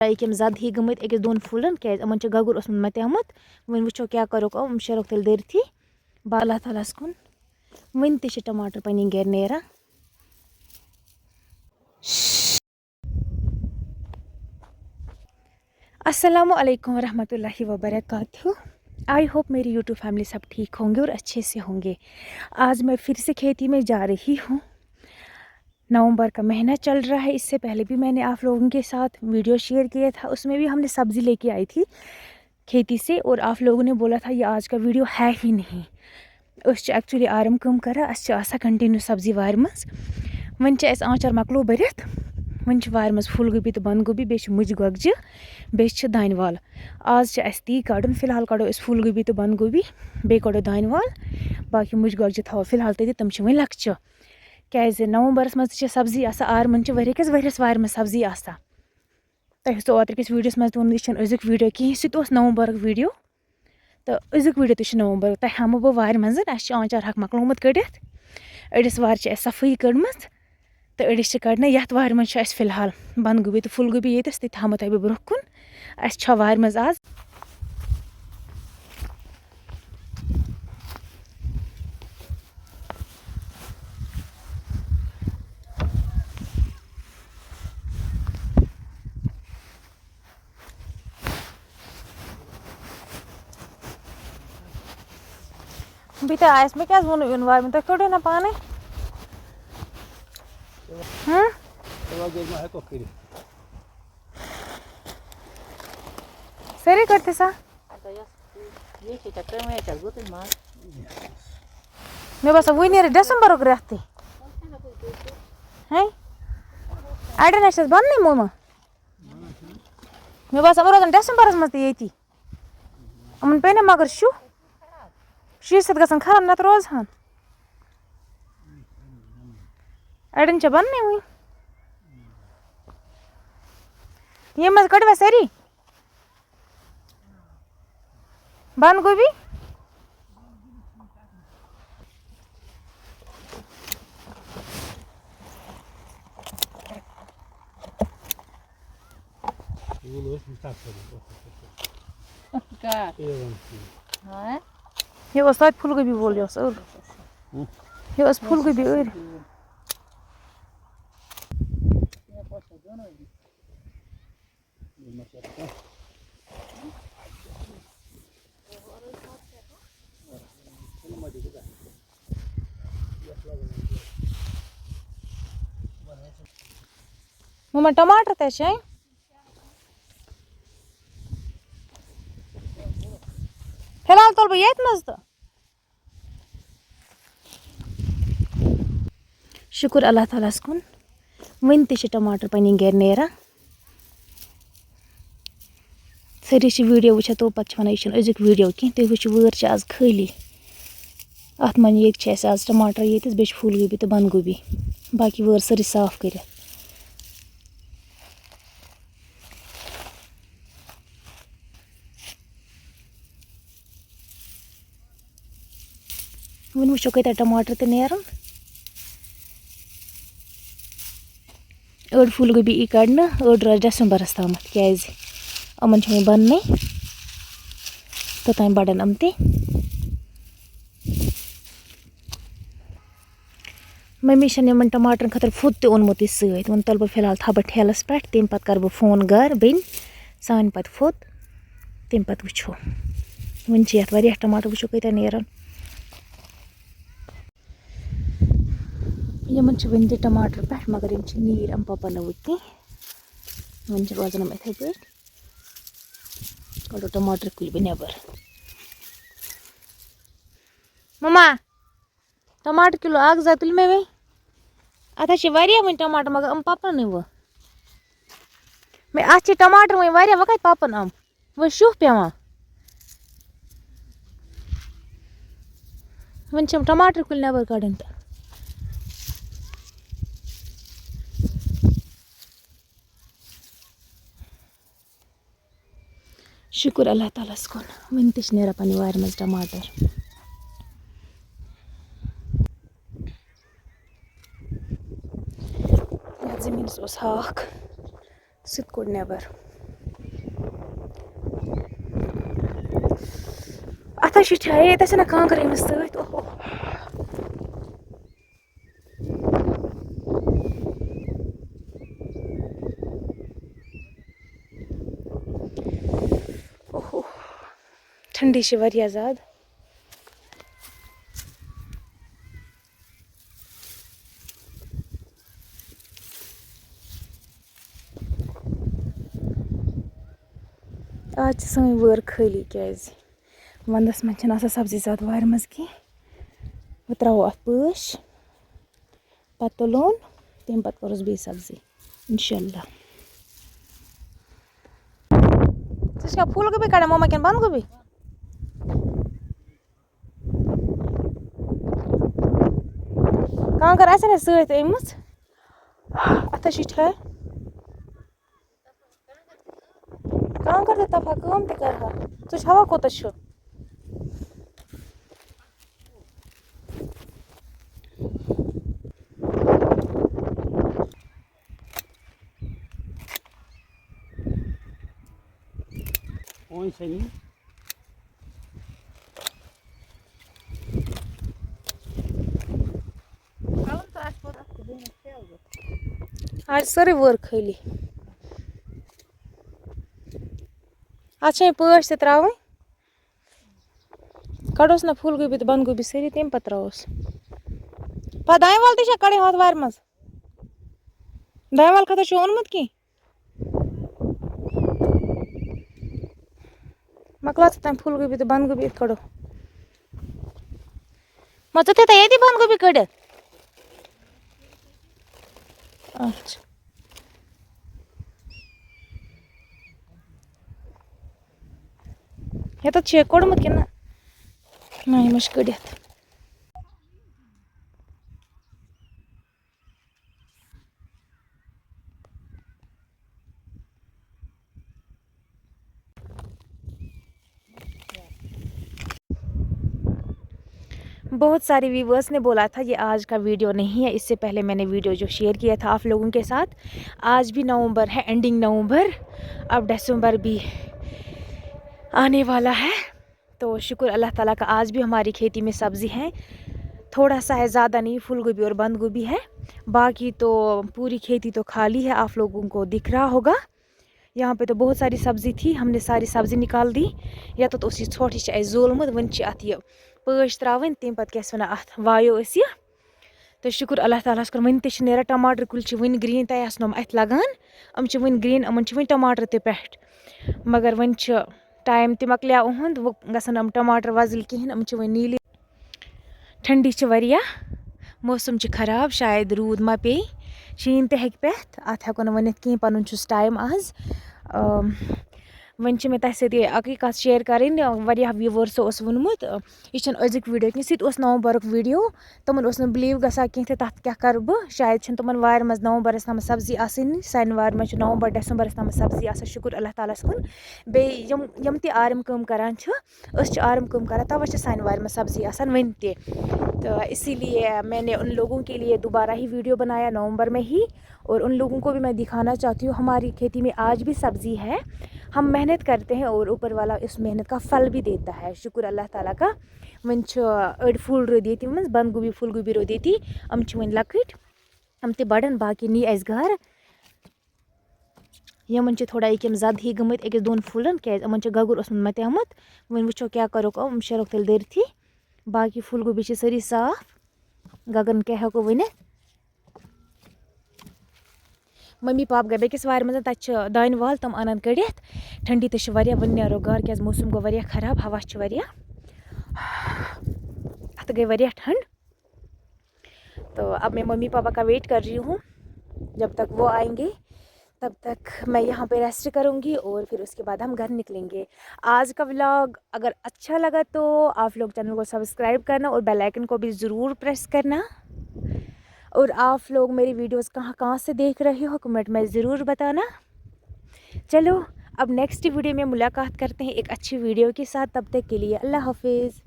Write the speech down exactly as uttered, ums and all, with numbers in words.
یہِ کٔمۍ زدہی گٔمٕتۍ أکِس دۄن پھوٗلن، کیٛازِ یِمن چھُ گگُر اوسمُت متیومُت۔ وۄنۍ وٕچھو کیٛاہ کَرُکھ یِم، شیرُکھ تیٚلہِ دٔرتھی۔ با اللہ تعالیٰ ہَس کُن۔ وٕنہِ تہِ چھِ ٹماٹر پنٕنۍ گرِ نیران۔ السلام علیکم ورحمۃ اللہ وبرکاتہ۔ آئی ہوپ میری یوٹیوب فیملی سب ٹھیک ہوں گے اور اچھے سے ہوں گے۔ آج میں پھر سے کھیتی میں جا رہی ہوں۔ نومبر کا مہینہ چل رہا ہے، اس سے پہلے بھی میں نے آپ لوگوں کے ساتھ ویڈیو شیئر کیا تھا، اس میں بھی ہم نے سبزی لیکے آئی تھی کھیتی سے، اور آپ لوگوں نے بولا تھا یہ آج کا ویڈیو ہے ہی نہیں۔ أسۍ چھِ ایکچولی آرم کٲم کران، اَسہِ چھِ آسان کنٹینیو سبزی وارِ منٛز۔ وۄنۍ چھِ اَسہِ آنٛچار مۄکلو بٔرِتھ، وۄنۍ چھِ وارِ منٛز پھول گوبی تہٕ بنٛد گوبی، بیٚیہِ چھِ مُجہِ گۄگجہِ، بیٚیہِ چھِ دانہِ وَل۔ آز چھِ اَسہِ تی کَڑُن، فی الحال کَڑو أسۍ پھول گوبی تہٕ بنٛد گوبی، بیٚیہِ کَڑو دانہِ وَل، باقٕے مُجہِ گۄگجہِ تھاوو فی الحال تٔتی، تِم چھِ وۄنۍ لۄکچہِ۔ کیٛازِ نومبرَس منٛز تہِ چھِ سبزی آسان، آرمَن چھِ ؤرۍ یَس، ؤرۍ یَس وارِ منٛز سبزی آسان۔ تۄہہِ اوسوُ اوترٕ کِس ویٖڈیوَس منٛز تہِ ووٚنمُت، یہِ چھُنہٕ أزیُک ویٖڈیو کِہیٖنۍ، سُہ تہِ اوس نومبرُک ویٖڈیو۔ تہٕ أزیُک ویٖڈیو تہِ چھُ نومبرُک۔ تۄہہِ ہاومو بہٕ وارِ منٛز، اَسہِ چھِ آنٛچار ہَکھ مۄکلومُت کٔڑِتھ۔ أڑِس وارِ چھِ اَسہِ صفٲیی کٔڑمٕژ تہٕ أڑِس چھِ کَڑنَے۔ یَتھ وارِ منٛز چھُ اَسہِ فی الحال بنٛد گوبی تہٕ پھول گوبی ییٚتٮ۪س، تہِ تھاومو تۄہہِ بہٕ برٛونٛہہ کُن۔ اَسہِ چھا وارِ منٛز آز۔ بہٕ تہِ آیَس، مےٚ کیٛازِ ووٚنُو یُن وارِ منٛز؟ تُہۍ کٔڑِو نا پانَے۔ ہُم؟ تیٚلہِ وۄنۍ گٔے ما ہٮ۪کو کٔرِتھ؟ سٲری کٔڑۍ تھٕے سا۔ اَدٕ یۄس یہِ چھِ ژےٚ کٲمٕے، ژےٚ گُتُے منٛز۔ مےٚ باسان، وٕنۍ نیرِ ڈٮ۪سمبرُک رٮ۪تھ تہِ۔ ہے؟ اَڑٮ۪ن ہا چھَس بَننٕے مومہٕ۔ مےٚ باسان، یِم روزَن ڈٮ۪سمبرَس منٛز تہِ ییٚتی۔ یِمَن پیٚیہِ نہ مگر شُہ۔ شُرۍ سۭتۍ گژھن خراب، نَتہٕ روزہَن۔ اَڑٮ۪ن چھےٚ بَننٕے وٕنہِ۔ یِم حظ کٔڑوا سٲری؟ بنٛد گوبی؟ کر؟ A one C. ہاں؟ یہِ اوس تَتہِ پھُل گوبی وول، یہِ اوس أر۔ ہُم۔ یہِ اوس پھُل گوبی أر۔ مما، ٹماٹر تہِ چھے؟ فی الحال تُل بہٕ ییٚتہِ منٛز تہٕ۔ شُکُر اللہ تعالیٰ ہَس کُن، وٕنہِ تہِ چھِ ٹماٹر پنٕنۍ گرِ نیران۔ سٲری چھِ ویٖڈیو وٕچھان، تو پَتہٕ چھِ وَنان، یہِ چھُنہٕ أزیُک ویٖڈیو کینٛہہ۔ تُہۍ وٕچھِو، وٲر چھِ آز خٲلی۔ اَتھ منٛز ییٚتہِ چھِ اَسہِ آز ٹماٹر ییٚتِس، بیٚیہِ چھِ پھول گوبی تہٕ بنٛد گوبی، باقٕے وٲر سٲرٕے صاف کٔرِتھ۔ وۄنۍ وٕچھو کۭتیٛاہ ٹماٹر تہِ نیرن۔ أڑ پھول گوبی یی کڑنہٕ، أڑ روزِ ڈسمبرس تامتھ، کیازِ یِمن چھِ وۄنۍ بننٕے، توٚتام بڑن یِم تہِ۔ مٔمی چھَنہٕ یِمَن ٹماٹرَن خٲطرٕ فُد تہِ اوٚنمُتٕے سۭتۍ۔ وۄنۍ تُلہٕ بہٕ فی الحال تھاوٕ بہٕ ٹھیلَس پٮ۪ٹھ، تَمہِ پَتہٕ کَرٕ بہٕ فون گَرٕ بیٚنہِ، سُہ اَنہِ پَتہٕ فُد، تَمہِ پَتہٕ وٕچھو۔ وٕنہِ چھِ یَتھ واریاہ ٹماٹر، وٕچھو کۭتیٛاہ نیرَن۔ یِمَن چھِ وٕنہِ تہِ ٹماٹر پٮ۪ٹھ، مگر یِم چھِ نیٖرۍ، یِم پَپَن نہٕ وٕنہِ کینٛہہ۔ وٕنہِ چھِ روزان یِم یِتھَے پٲٹھۍ۔ کَڑو ٹماٹر کُلۍ بہٕ نٮ۪بَر۔ مَما! ٹماٹر کِلوٗ اکھ زٕ تُلۍ مےٚ وۄنۍ۔ اَتھ حظ چھِ واریاہ وۄنۍ ٹماٹر، مگر یِم پَپَن نہٕ وۄنۍ۔ مےٚ، اَتھ چھِ ٹماٹر وۄنۍ واریاہ، وۄنۍ کَتہِ پَپَن یِم؟ وۄنۍ شُہ پٮ۪وان۔ وۄنۍ چھِ یِم ٹماٹر کُلۍ نٮ۪بَر کَڑٕنۍ تہٕ۔ شُکُر اللہ تعالیٰ ہَس کُن، وٕنہِ تہِ چھِ نیران پنٛنہِ وارِ منٛز ٹماٹر۔ یَتھ زٔمیٖنَس اوس ہاکھ، سُہ تہِ کوٚڑ نٮ۪بر۔ تۄہہِ چھِ ٹھیٖک، ییٚتہِ چھِنہ کانٛگٕر أمِس سۭتۍ۔ اوہو۔ اوہو۔ ٹھنڈی چھِ واریاہ زیادٕ۔ آز چھِ سٲنۍ وٲر خٲلی، کیٛازِ وَندَس منٛز چھِنہٕ آسان سبزی زیادٕ وارِ منٛز کینٛہہ۔ وۄنۍ ترٛاوو اَتھ پٲش، پَتہٕ تُلون، تَمہِ پَتہٕ کَروس بیٚیہِ سبزی، اِنشاء اللہ۔ ژٕ چھَکھا پھوٗل گوبی کَڑان، ماما، کِنہٕ بَنٛد گوبی؟ کانٛگٕر آسہِ نہ سۭتۍ أنمٕژ، اَتھ حظ چھِ ٹھے۔ کانٛگٕر تہِ تَپہٕ ہا، کٲم تہِ کَرٕ ہا۔ ژٕ چھَوا کوٗتاہ چھُ؟ وۄنۍ سَنی۔ آز چھِ سٲرٕے وٲر خٲلی۔ اَتھ چھِ وۄنۍ پٲش تہِ ترٛاوٕنۍ۔ کَڑوس نہ پھوٗل گوبی تہٕ بَنٛد گوبی سٲری، تَمہِ پَتہٕ ترٛاووس۔ پَتہٕ دانہِ وَل تہِ چھا کَڑٕنۍ ہۄتھ وارِ منٛز؟ دانہِ وَل خٲطرٕ چھُ اوٚنمُت کینٛہہ؟ مۄکلاو ژٕ تام پھول گوبی تہٕ بنٛد گوبی، یِتھ کٔڑو۔ ما ژٕ تھٲے تَے ییٚتی بنٛد گوبی کٔڑِتھ؟ اچھا۔ ییٚتٮ۪تھ چھُ یہِ کوٚڑمُت کِنہٕ نہ؟ نہ، یہِ ما چھُ کٔڑِتھ۔ बहुत सारे व्यूअर्स ने बोला था ये आज का वीडियो नहीं है, इससे पहले मैंने वीडियो जो शेयर किया था आप लोगों के साथ। आज भी नवंबर है, एंडिंग नवंबर, अब दिसंबर भी आने वाला है। तो शुक्र अल्लाह ताला का, आज भी हमारी खेती में सब्ज़ी है, थोड़ा सा है, ज़्यादा नहीं, फूल गोभी और बंद गोभी है, बाकी तो पूरी खेती तो खाली है, आप लोगों को दिख रहा होगा। यहाँ पे तो बहुत सारी सब्ज़ी थी, हमने सारी सब्ज़ी निकाल दी। یَتَتھ اوس یہِ ژھۄٹھ، یہِ چھِ اَسہِ زولمُت، وۄنۍ چھِ اَتھ یہِ پٲش ترٛاوٕنۍ، تَمہِ پَتہٕ کیٛاہ چھِ وَنان، اَتھ وایو أسۍ یہِ۔ تہٕ شُکُر اللہ تعالیٰ ہَس کُن، وٕنہِ تہِ چھِ نیران ٹماٹر کُلۍ، چھِ وٕنہِ گرٛیٖن، تۄہہِ آسنو یِم اَتھِ لَگان، یِم چھِ وٕنہِ گرٛیٖن، یِمَن چھِ وٕنہِ ٹماٹر تہِ پٮ۪ٹھ۔ مگر وۄنۍ چھِ ٹایم تہِ مۄکلیو اُہُنٛد، وۄنۍ گژھن یِم ٹماٹر وۄزٕلۍ کِہیٖنۍ، یِم چھِ وۄنۍ نیٖلی۔ ٹھنڈی چھِ واریاہ، موسم چھُ خراب، شاید روٗد ما پیٚیہِ، شیٖن تہِ ہیٚکہِ پٮ۪تھ، اَتھ ہٮ۪کو نہٕ ؤنِتھ کِہیٖنۍ، پَنُن چھُس ٹایم آز۔ آم، وۄنۍ چھِ مےٚ تۄہہِ سۭتۍ یہِ اَکٕے کَتھ شِیَر کَرٕنۍ، واریاہ وِیوٲرسو اوس ووٚنمُت، یہِ چھُنہٕ أزیُک ویٖڈیو کینٛہہ، سُہ تہِ اوس نومبرُک ویٖڈیو۔ تِمَن اوس نہٕ بِلیٖو گژھان کینٛہہ تہِ، تَتھ کیٛاہ کَرٕ بہٕ؟ شاید چھِنہٕ تِمَن وارِ منٛز نومبرَس تامَتھ سبزی آسٲنی، سانہِ وارِ منٛز چھِ نومبر ڈٮ۪سمبرَس تامَتھ سبزی آسان، شُکُر اللہ تعالیٰ ہَس کُن۔ بیٚیہِ یِم، یِم تہِ آرِ یِم کٲم کَران چھِ، أسۍ چھِ آرِ یِم کٲم کَران، تَوَے چھِ سانہِ وارِ منٛز سبزی آسان وٕنہِ تہِ۔ تو اسی لیے میں نے ان لوگوں کے لیے دوبارہ ہی ویڈیو بنایا نومبر میں ہی، اور ان لوگوں کو بھی میں دکھانا چاہتی ہوں، ہماری کھیتی میں آج بھی سبزی ہے، ہم محنت کرتے ہیں اور اوپر والا اس محنت کا پھل بھی دیتا ہے، شکر اللہ تعالیٰ کا۔ وۄنۍ چھِ أڑۍ پھوٗل روٗدۍ ییٚتی منٛز، بنٛد گوٗبی، پھوٗل گوٗبی روٗدۍ ییٚتی، یِم چھِ وۄنۍ لۄکٕٹۍ، یِم تہِ بَڑَن، باقٕے نی اَسہِ گَرٕ۔ یِمَن چھِ تھوڑا ییٚکیٛاہ زَدٕ ہی گٔمٕتۍ أکِس دۄن پھوٗلَن، کیٛازِ یِمَن چھُ گَگُر اوسمُت مَتیومُت۔ وۄنۍ وٕچھو کیٛاہ کَرُکھ یِم، یِم شیرُکھ تیٚلہِ دٲرتھٕے۔ باقٕے پھوٗل گوٗبی چھِ سٲری صاف، گَگرَن کیٛاہ ہٮ۪کو ؤنِتھ۔ مٔمی پاپہٕ گٔے بیٚکِس وارِ منٛز، تَتہِ چھِ دانہِ وَل، تِم اَنَن کٔڑِتھ۔ ٹھنڈی تہِ چھِ واریاہ، وۄنۍ نیرو گَرٕ، کیٛازِ موسم گوٚو واریاہ خراب، ہوا چھِ واریاہ، اَتھ گٔے واریاہ ٹھنڈ۔ تو اب میں ممی پاپا کا ویٹ کر رہی ہوں، جب تک وہ آئیں گے تب تک میں یہاں پہ ریسٹ کروں گی اور پھر اس کے بعد ہم گھر نکلیں گے۔ آج کا ولاگ اگر اچھا لگا تو آپ لوگ چینل کو سبسکرائب کرنا اور بیل آئکن کو بھی ضرور پریس کرنا، اور آپ لوگ میری ویڈیوز کہاں کہاں سے دیکھ رہے ہو، کمنٹ میں ضرور بتانا۔ چلو، اب نیکسٹ ویڈیو میں ملاقات کرتے ہیں ایک اچھی ویڈیو کے ساتھ، تب تک کے لیے اللہ حافظ۔